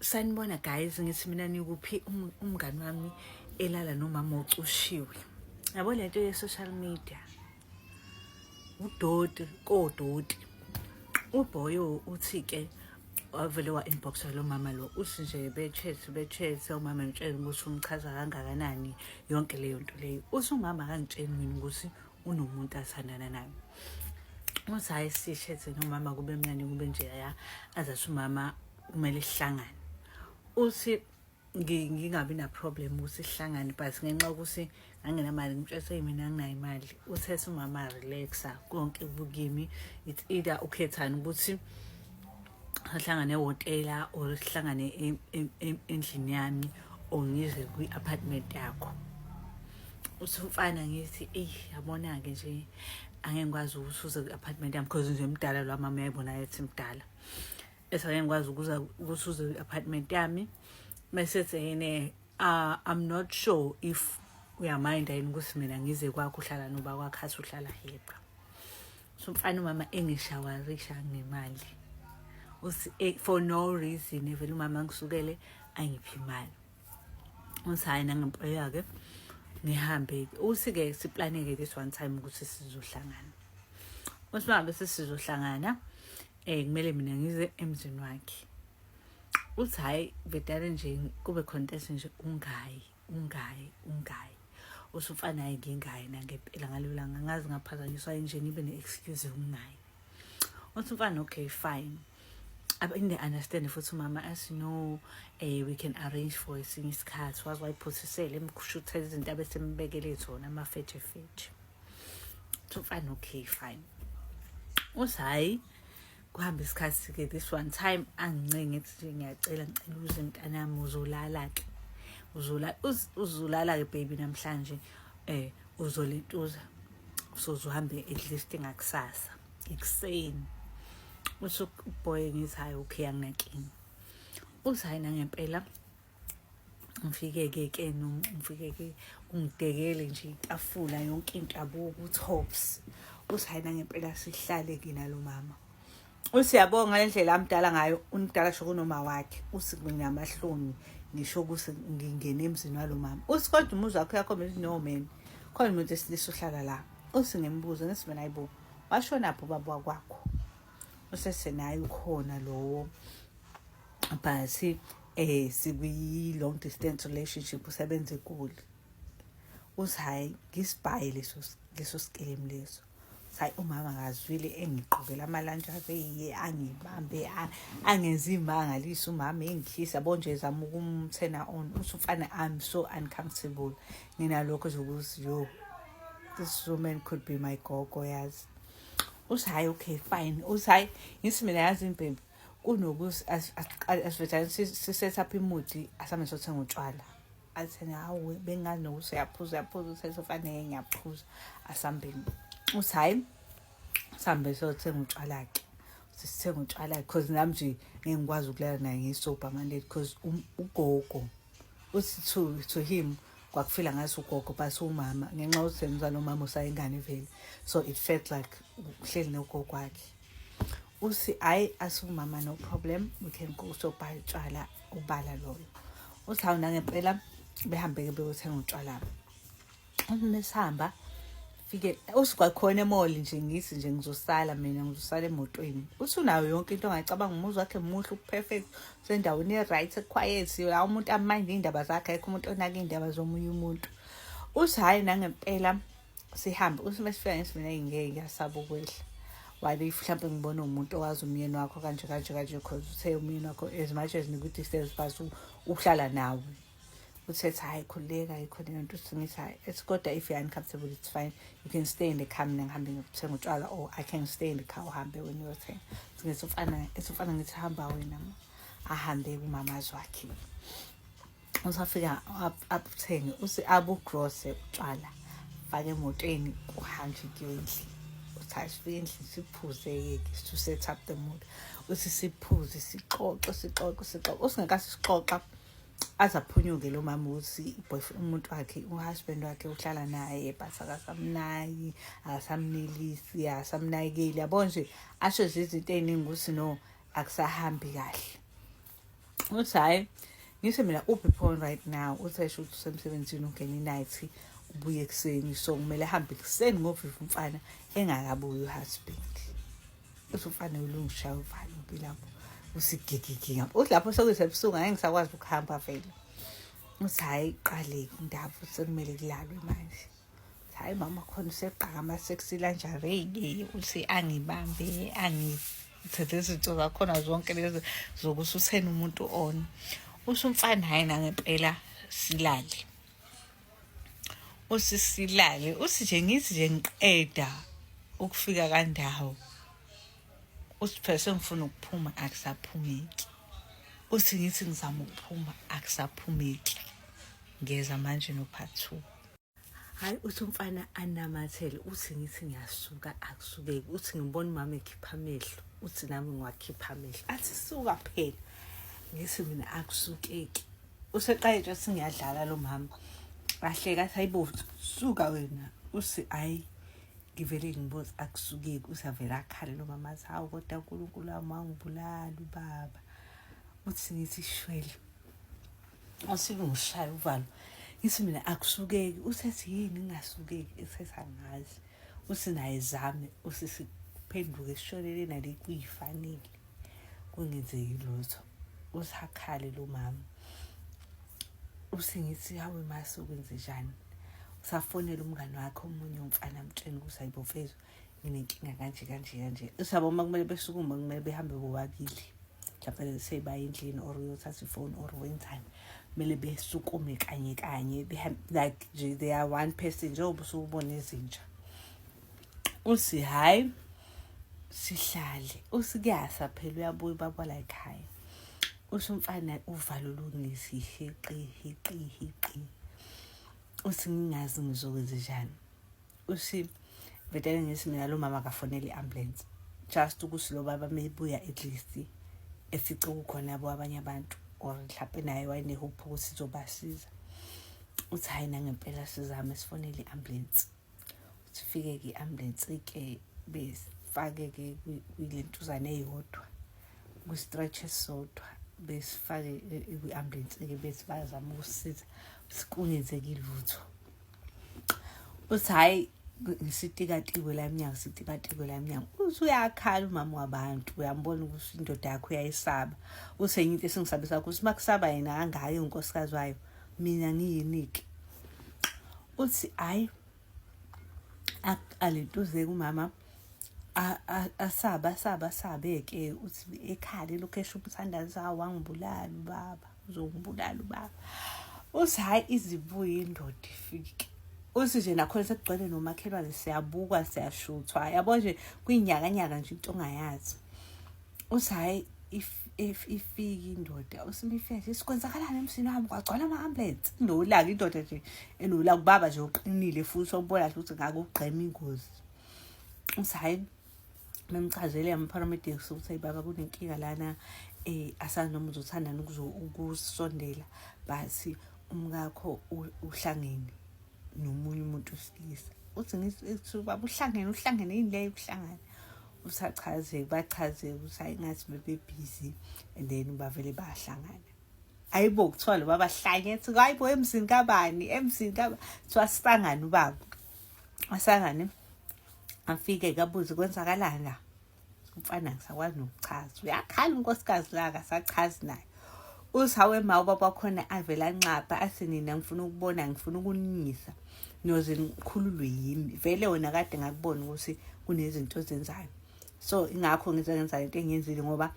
Sanibona guys, ngithi mina nikuphi? Umngani wami elala nomama ocushiwe. Yabo lento ye-social media, udoti kodoti. Ubhoyo uthi-ke wavele wa-inboxa lo mama lo, uthi nje be-chat be-chat, umama emtshela ukuthi umchaza kangakanani, yonke leyo nto leyo. Uthi umama akangitsheli mina ukuthi unomuntu athandana naye. Uthi hhayi, sishethe nomama kube mnandi, kube njeya, azathi umama kumele sihlangane. Uthi ngingabi na-problem ukuthi sihlangane, but ngenxa yokuthi nganginamali, ngimtshele mina anginayo imali. Uthethe umama, relaxa, konke kukimi, it's either ukhethani ukuthi sihlangane ehhotela or sihlangane endlini yami or ngize kwi-apartment yakho. Uthi umfana, ngithi eyi, yabona-ke nje, angeke ngikwazi ukuthi uze kwi-apartment yami because nje mdala lo mama, uyayibona ethi mdala. Ethi angeke ngikwazi ukuza ukuthi uze kwi-apartment yami. Mese ethi yena, I'm not sure if uyaminda yini ukuthi mina ngize kwakho, uhlala noba kwakho, athi uhlala yedwa. So mfana, umama engishawarisha ngemali. Uthi for no reason vele umama ngisukele angiphi imali. Uthi hhayi, nangempela-ke ngihambe-ke. Uthi-ke siplane-ke this one time ukuthi sizohlangana. Uthi uma ngabe sesizohlangana, kumele mina ngize emzini wakhe. Uthi hhayi, vedane nje kube khona into ethi nje ungayi, ungayi, ungayi. Uthi umfana, hhayi, ngingayi nangempela ngalelo langa, angazi ngaphazanyiswa yini nje, ngibe ne-excuse yokungayi. Uthi umfana, okay, fine. Aphinde understand futhi umama, athi no, we can arrange for esinye isikhathi. Waze wayiphuthisela, emshuthela izinto abesembekele zona, amafetshefetshe. Uthi umfana, okay, fine. Uthi hhayi, kuhamba isikhathi-ke, this one time angincenge, ethi nje ngiyacela, ngicela uze mntanami, uzolala-ke, uzolala-ke baby namhlanje, uzolentuza, soze uhambe at least ngakusasa ekuseni. Uthi uboy, ngithi hayi, okay, anginankinga. Uthi hayi, nangempela ngifike-ke ke ngifike-ke ungidekele nje itafula, yonke into, yabo, ku-tops. Uthi hayi, nangempela sihlale-ke nalo mama. Uthi yabo ngale ndlela amdala ngayo, umdala sho kunoma wakhe. Uthi nginamahloni ngisho ukuthi ngingene emzini walo mama. Uthi kodwa umuzi wakhe uyakhomba ukuthi no man, khona umuntu esilisa uhlala la. Uthi ngimbuze, ngithi mina, hayibo, washonaphi ubaba wakwakho? Usesenaye, ukhona lowo, but sikwi long distance relationship, usebenza eGoli. Uthi hhayi, ngisibhaye leso sikelemu leso. Hayi, umama ngazwile engigqokela amalanjariye, angibambe, angenza imangaliso umama, engikhisa yabo nje, zama ukumturna on. Uthi umfana, I'm so uncomfortable, nginalokho nje ukuthi yo, this woman could be my gogo, yazi. Uthi hhayi, okay, fine. Uthi hhayi, ngithi mina, yazi baby, kunokuthi asivejane si-set up i-mood, asambe sothenga utshwala. Athi hawu, bengazi nokuthi uyaphuza, uyaphuza. Uthi sofanele ngiyaphuza, asambeni. Uthi hhayi, sihambe siyothenga utshwala-ke. Sisithenga utshwala because nami nje ngeke ngikwazi ukulala naye ngisobha manje, because ugogo, uthi to him kwakufila ngathi ugogo, but umama, ngenxa yokuthi umzali umama usayingane vele, so it felt like uhleli nogogo wakhe. Uthi hhayi, asumama, no problem, we can go so buy utshwala, ubala loyo. Uthi hawu, nangempela behambe-ke beyothenga utshwala. Uthi mesihamba fike, uthi kwakhona e-mall nje, ngithi nje ngizosala mina, ngizosala emotweni. Uthi unayo yonke into ongayicabanga, umuzi wakhe muhle, uperfect, usendaweni e-right, quiet la, umuntu aminde iy'ndaba zakhe, ayikho umuntu onaka iy'ndaba zomunye umuntu. Uthi hhayi, nangempela sihambe. Uthi mesifika, ngithi mina ngeke, ngiyasaba ukwehla. What if mhlawumbe ngibone umuntu owazi umyeni wakho kanje kanje kanje, cause uthe umyeni wakho as much as niku-distance but uhlala nawe. Uthe hayi, khululeka, ayikho leyo nto. Uthi ngithi hayi, ethi kodwa if you're uncomfortable, it's fine, you can stay in the car, mina ngihambe ngiyothenga utshwala, or I can stay in the car, uhambe wena uyothenga. Ngithi umfana, ethi umfana, ngithi hamba wena ma. Ahambe kumamazi wakhe. Usafika abuthenge, uthi abugrose utshwala, fake emotweni, kuhanjwe kuyiwe endlini. Uthi hayi, sifike endlini, siphuze-ke to set up the mood. Uthi siphuze, sixoxe, sixoxe, sixoxe. Uthi ngekathi sixoxa, aze aphunyuke lo mama ukuthi boyfriend, umuntu wakhe, uhusband wakhe uhlala naye, but akasamnayi, akasamnelisi, akasamnakekeli, yabo nje, asho nje izinto ey'ningi ukuthi no, akusahambi kahle. Uthi hhayi, ngithi mina uphi phone right now? Uthi esho ukuthi usemsebenzini, ungena i-night, ubuye ekuseni, so kumele ahambe ekuseni ngoviva umfana engakabuyi uhusband. Uthi umfana ulungishaya uvalo ke lapho, usigigigi ngapho. Uthi lapho sekuyisebusuku, angeke ngisakwazi ukuhamba vele. Uthi hhayi, qale indaba, sekumele kulalwe manje. Hhayi, mama khona usegqaka ama-sexy lingerie-ke. Uthi angibambe, angithethe izinto zakhona zonke lezi zokuthi utheni umuntu on. Uthi umfana hhayi, nangempela silale. Uthi silale, uthi nje ngithi nje ngiqeda ukufika kandawo, uthi phela sengifuna ukuphuma, akusaphumeki. Uthi ngithi ngizama ukuphuma, akusaphumeki. Ngeza manje no-part 2. Hayi, uthi umfana anamathele. Uthi ngithi ngiyasuka, akusukeki. Uthi ngibona umama ekhipha amehlo, uthi nami ngiwakhipha amehlo, athi suka phela. Ngithi mina akusukeki. Useqale nje athi ngiyadlala lo mama, ahleka, athi hayibo, suka wena. Uthi ayi, ngivele ngibuze, akusukeki. Uthi avele akhale lo mama, athi hawu kodwa uNkulunkulu wami wangibulala ubaba. Uthi ngithi shwele, usuke ngishaya uvalo, ngithi mina akusukeki. Usethi yini ngingasukeki? Esethi angazi. Uthi naye zame. Uthi siphenduke sishonele nale kuyifanele, kungenzeki lutho. Uthi akhale lo mama. Uthi ngithi hawe mase ukwenzenjani? Usafonela umngane wakhe omunye umfana, amtshela ukuthi hayibo mfethu, nginenkinga kanje kanje kanje. Usabo uma kumele besukume, kumele behambe bobabili, mhlawumbe sebaye endlini or uyothatha ifoni or wenzani, kumele besukume kanye kanye, like nje they are one person, njengoba usubona izinja. Uthi hhayi, sihlale. Uthi kuyasa phela, uyabuya ubaba la ekhaya. Uthi umfana uvalo lungithi hiqi hiqi hiqi. Uthi ngingazi ngizokwenze njani. Uthi vele ngithi mina lo mama akafonele i-ambulance, just ukuthi lo baba mebuya at least efice kukhona yabo abanye abantu, or mhlawumpe naye wayene-hope ukuthi izobasiza. Uthi hhayi, nangempela sizame sifonele i-ambulance. Uthi fike-ke i-ambulance-ke, besifake-ke kwilentuzane eyodwa, kwi-stretch esisodwa, besifake kwi-ambulance-ke, bethi bazama ukusisiza, kungenzeki lutho. Uthi hhayi, ngisitikatiko la emnyango, sitikatiko la emnyango. Uthi uyakhala umama wabantu, uyambona ukuthi indoda yakho uyayisaba. Uthi enye into esingisabisa ukuthi uma kusaba yena kangaka unkosikazi wayo, mina ngiyiniki? Uthi hhayi, alentuzeke umama, asabe asabe asabe-ke. Uthi ekhale lokhu esho umthandazo, hawu wangibulala ubaba, uzongibulala ubaba. Uthi hhayi, izibuye indoda ifike. Uthi nje nakhona sekugcwele nomakhelwane, siyabukwa, siyashuthwa, yabo nje kuyinyakanyaka nje into ongayazi. Uthi hhayi, ifike indoda. Uthi ifike nje, sikwenzakalani emsini wami, kwagcwala ama-ambulance. Inolaka indoda nje, enolaka ubaba nje oqinile futhi obona ukuthi ngake ugqema ingozi. Uthi hhayi, memchazele ama-paramedics ukuthi hayi baba, kunenkinga lana, asazi noma uzothandani ukusondela, but umkakho uhlangene nomunye umuntu wesilisa. Uthi ngithi baba uhlangene, uhlangene yini leyo ukuhlangana? Usachaze, bachaze ukuthi hayi, ngathi bebe-busy and then bavele bahlangana. Ayibo, kuthiwa lo baba hlanye, ethi hayibo, emzini kabani, emzini kaba? Kuthiwa sisangane ubaba, asangane, afike kabuze kwenzakalani la. Umfana ngisakwazi nokuchaza, uyakhala unkosikazi la, akasachazi naye. Uthi hawe ma, ubaba wakhona avele anxapha, athi nina ngifuna ukubona, ngifuna ukunyisa, niyoze nikhululwe yimi. Vele wena kade ngakubona ukuthi kunezinto ozenzayo, so ingakho ngize ngenza lento engiyenzile, ngoba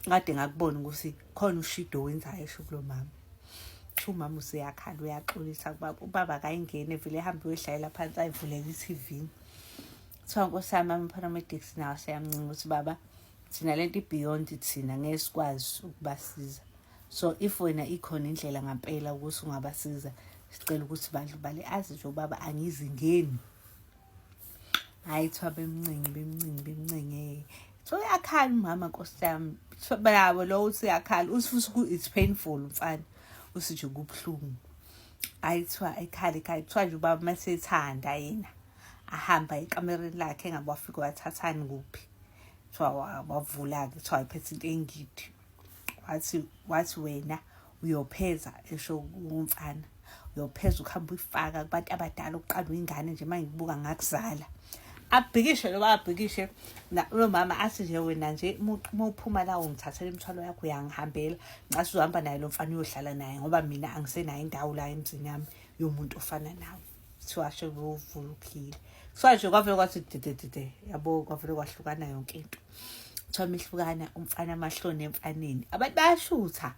kade ngakubona ukuthi khona ushido owenzayo, esho kulo mama. Kuthiwa umama useyakhala, uyaxolisa kubaba. Ubaba akayingene vele, ehambe uyohlalela phansi, ayivulele i-TV. Kuthiwa nkosi yami, ama-paramedics nawo aseyamncinga ukuthi baba, thina lento i-beyond thina, ngeke sikwazi ukubasiza, so if wena ikhona indlela ngampela ukuthi ungabasiza, sicela ukuthi bandla bale. Azi nje ubaba, angizingeni. Hhayi, kuthiwa bemncinge, bemncinge, bemncinge. Kuthiwa uyakhala umama, nkosi yami, nabo lo uthi uyakhala. Uthi futhi it's painful mfana, uthi nje kubuhlungu. Hhayi, kuthiwa ekhala ekhaya, kuthiwa nje ubaba masethanda yena ahamba ekamereni lakhe, engabe wafika wathathani kuphi. Kuthiwa wavula-ke, kuthiwa wayephethe into engidi. Wathi wena uyopheza, esho umfana, uyopheza ukuhamba uyifaka kubantu abadala, uqala uyingane nje, uma ngikubuka ngakuzala. Abhikishe lo, abhikishe lo mama, athi nje wena nje uma uphuma la ungithathela imithwalo yakho, uyangihambela, ngicase uzohamba naye lo mfana, uyohlala naye, ngoba mina angisenayo indawo la emzini yami yomuntu ofana nawe. Kuthiwa sekuvulukile, kuthiwa nje kwavele kwathi dededede, yabo, kwavele kwahlukana yonke into. Kuthiwa mihlukana umfana, amahloni emfaneni, abantu bayashutha,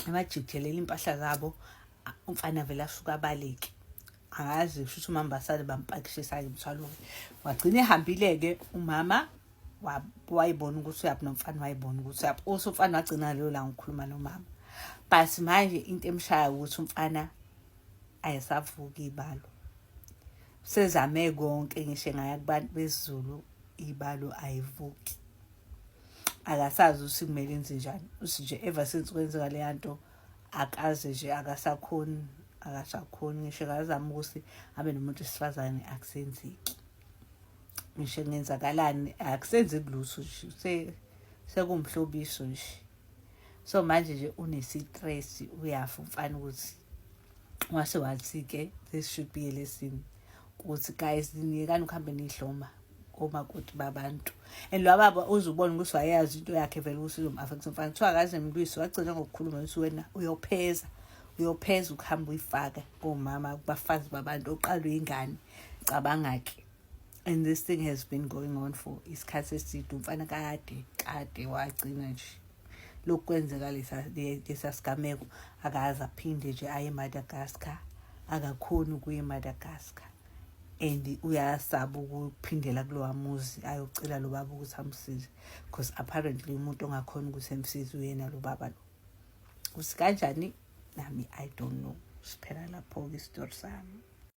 abajikijelela impahla zabo, umfana vele asuke abaleke, angazi kusho ukuthi umama basale bampakishisa-ke imithwalo. Wagcina ehambile-ke umama, wayibona ukuthi uyaphi nomfana, wayibona ukuthi uyaphi. Uthi umfana wagcina lelo langa ukukhuluma nomama, but manje into emshaya ukuthi umfana ayisavuki ibalo, sezame konke, ngisho engaya kubantu besiZulu, ibalo ayivuki, akasazi ukuthi kumele enze njani. Uthi nje ever since kwenzeka leya nto, akaze nje, akasakhoni, akasakhoni, ngisho akazama ukuthi abe nomuntu wesifazane, akusenzeki, ngisho kungenzakalani, akusenzeki lutho nje, sekuwumhlobiso nje. So manje nje une-stress, uyafa umfana. Ukuthi wase wathi-ke this should be a lesson ukuthi guys, niyekani ukuhambe nihloma omakoti babantu. And lo baba uzubona ukuthi wayazi into yakhe vele ukuthi izom-affect umfana. Kuthiwa akaze mlwisi, wagcina ngokukhuluma ukuthi wena uyopheza, uyopheza ukuhamba uyifaka komama, kubafazi babantu, oqala uyingane, cabanga-ke. And this thing has been going on for isikhathi eside. Umfana kade kade wagcina nje lokhu kwenzeka lesa sigameko, akaze aphinde nje aye eMadagascar, akakhoni ukuya eMadagascar, and uyasaba ukuphindela kulowa muzi ayocela lo baba ukuthi amsize, because apparently umuntu ongakhona ukuthi emsize uyena lo baba lo. Uthi kanjani nami, I don't know. Siphela lapho-ke isitori sami.